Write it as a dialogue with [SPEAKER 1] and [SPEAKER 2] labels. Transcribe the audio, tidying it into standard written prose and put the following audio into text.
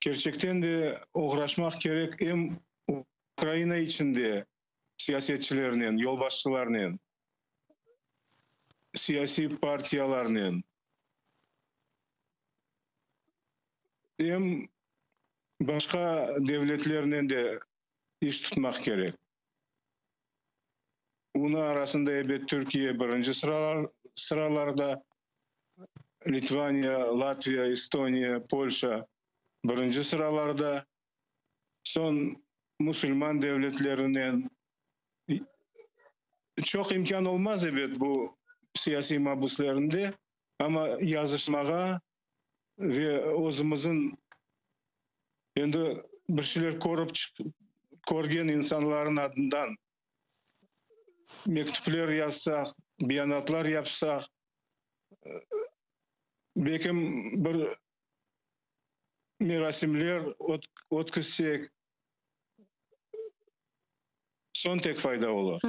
[SPEAKER 1] Kerçekten de oğraşmaq kerek em Ukraina içinde siyasetçilernen, yolbaşçılarnen, siyasiy partiyalarnen, em başqa devletlernen de iş tutmaq kerek. Onıñ arasında, ebet, Türkiye birinci sıralarda, Litvaniya, Latviya, Estoniya, Polşa birinci sıralarda, soñ musulman devletlerinen. Çoq imkân olmaz, ebet, bu siyasiy mabuslerinde, amma yazışmağa ve özümizniñ endi bir şeyler körip körgen insanların adından mektüpler yazsaq, beyanatlar yapsaq, belkim bir merasimler ötküzsek, soñ tek fayda olur.